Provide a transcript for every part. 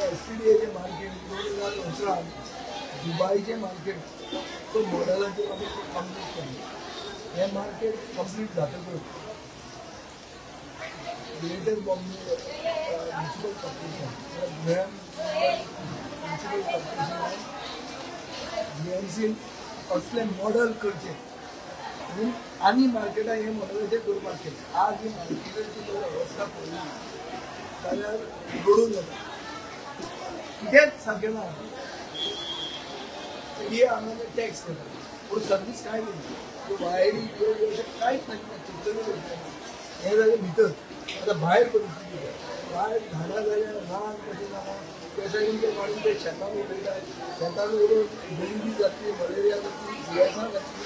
एसटीडीएचें market 2018 दुबायचें market तो मॉडेलाचेर आमी complete केलें. हें मार्केट कंप्लीट जातकच greater Bombay municipal corporation municipal कॉर्पोरेशनान जीएमसीन असलें मॉडल करचें म्हणून आनी मार्केटाक हें मॉडलाचेर करपाक केलें. आज ही मार्केटाची जर अवस्था पळयली जाल्यार रडून जाता. कितेंच सारकें ना. हे हांगा टॅक्स घेता पूण सर्वीस कांय दिना, वायरी अशें कांयच ना, चिंतनूय करना. हें जालें भितर. आतां भायर परिस्थिती भायर झाडां जाल्यार रान कशें जालां त्या सायडीन ते काडून ते शेतान उडयतात. शेतान उडोवन डेंग्यू जातली, मलेरिया जातली, दुयेंसां जातली.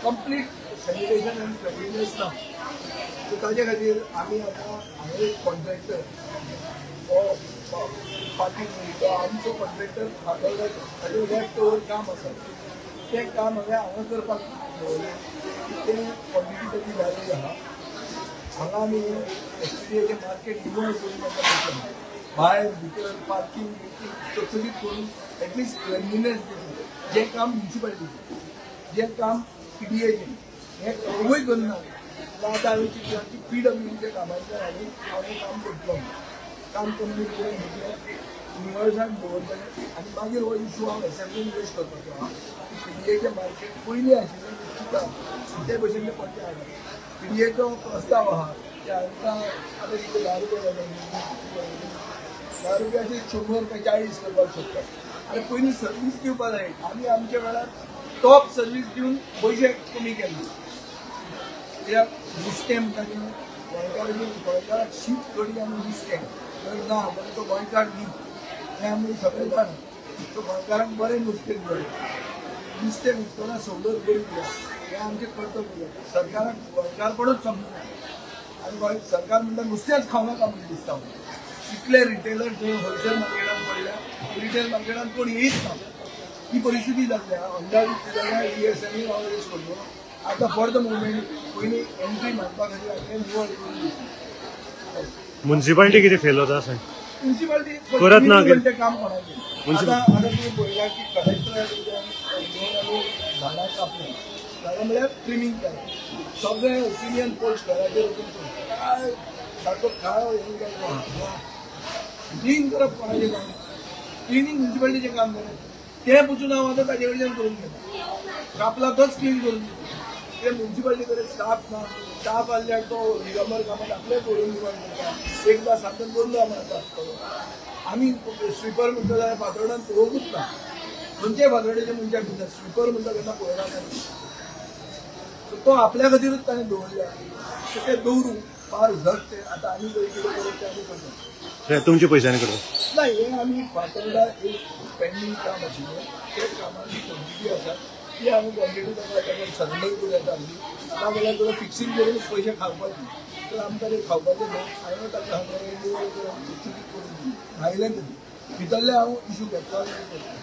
कंप्लीट सॅनिटेशन आनी क्लिनलीनेस ना. सो ताजे खातीर आमी आतां हांवें एक कॉन्ट्रॅक्टर हो पाटील तो आमचो कॉन्ट्रॅक्टर फातोर्डाचो, ताजें लेफ्ट ओवर काम आसा तें काम हांवें हांगा करपाक दवरलें. तें क्वॉन्टिटी ताजी जाल्ली आसा. हांगा आमी एसटीडीएचें मार्केट निवळ करून तांकां दितले. भायर भितर पार्कींग बिर्कींग चकचकीत करून एटलिस्ट क्लिनलीनेस दितले. जें काम म्युनिसिपालिटीचें, जें काम पीडीएचें, हें कोणूय करना. आतां हांवें चिंतलां की पीडब्ल्यूडीच्या कामांतल्यान हांवें हांव काम करतलो. काम कंप्लीट करून घेतलें, निवळसाण दवरतलें आनी मागीर हो इशू हांव एसेंब्लीन रेज करपाचो आसा. पीडीएचें मार्केट पयलीं आशिल्लें चिंता ते भशेन तें परतें हाडप. पीडीएचो प्रस्ताव आसा की हांकां आतां कितें 10 रुपया जाता, 10 रुपयाचे 100 काय 40 करपाक शकता. आनी पयलीं सर्वीस दिवपाक जाय. आमी आमच्या वेळार टॉप सर्वीस दिवन पयशे कमी केल्ले. कित्याक नुस्तें म्हणटा तें गोंयकाराचें, गोंयकाराक शीत कडी आनी नुस्तें जर ना जाल्यार तो गोंयकार न्ही, हें आमी सगळे जाणा. सो गोंयकारांक बरें नुस्तें दिवप, नुस्तें विकतना सवलत बरी दिवप हें आमचें कर्तव्य. सरकाराक गोंयकारपणूच समजना आनी गोंय सरकार म्हणटा नुस्तेंच खावं नाका म्हणून दिसता. इतले रिटेलर जे होलसेल मार्केटान पडल्या, रिटेल मार्केटान कोण येयच ना, ही परिस्थिती जाल्ली आसा. अंदाज जाल्यार ईएसएमई हांव रेज करतलो. आतां फॉर the moment पयलीं एंट्री मारपा खातीर हांवें निवळ करून दितली. म्युनिसिपालिटी कितें फेल जाता अशें म्युनिसिपालिटी करत ना तें काम कोणाचें. आतां आतां तुमी पळयला की कलेक्टरा कडल्यान घेवन आमी झाडां कापलीं. झाडां म्हळ्यार ट्रिमींग केलां. सगळे ओपिनियन पोल्स घराचेर वचून काय सारको काळो हें केल्लो आसा. क्लीन करप कोणाचें काम, क्लिनींग म्युनिसिपालिटीचें काम जालें. तें पसून हांव आतां ताजे कडल्यान करून घेता. कापला तोच क्लीन करून दिता. ते म्युनिसिपालिटी कडेन स्टाफ ना. स्टाफ आसल्यार तो दिगंबर कामत आपलेच व्हरून निवळ करता. एकदां सातन दोनदां मारता आसतलो. आमी स्वीपर म्हणटा जाल्यार फातोर्डान पळोवंकूच ना. खंयच्याय फातोर्डेच्या मनशाक दिसता स्वीपर म्हणटा तेन्ना पळयला ताणें. तो आपल्या खातीरूच ताणें दवरल्या. सो ते दवरूं फार झट ते आतां आमी जर कितें करप तें आमी करता. तुमच्या पयशांनी करता ना. हें आमी फातोर्डा एक पेंडींग काम आशिल्लें. ते कामाची क्वॉन्टिटी आसा ती आमी क्वॉन्टिटी ताका सरेंडर करूं येता आसली. ना जाल्यार तुका फिक्सींग करून पयशे खावपाचे तर आमकां ते खावपाचे ना. हांवें ताका सांगलें निवळ करून चकचकीत करून दिली. भायलें तरी भितरलें हांव इशू घेतलो आनी करतलो.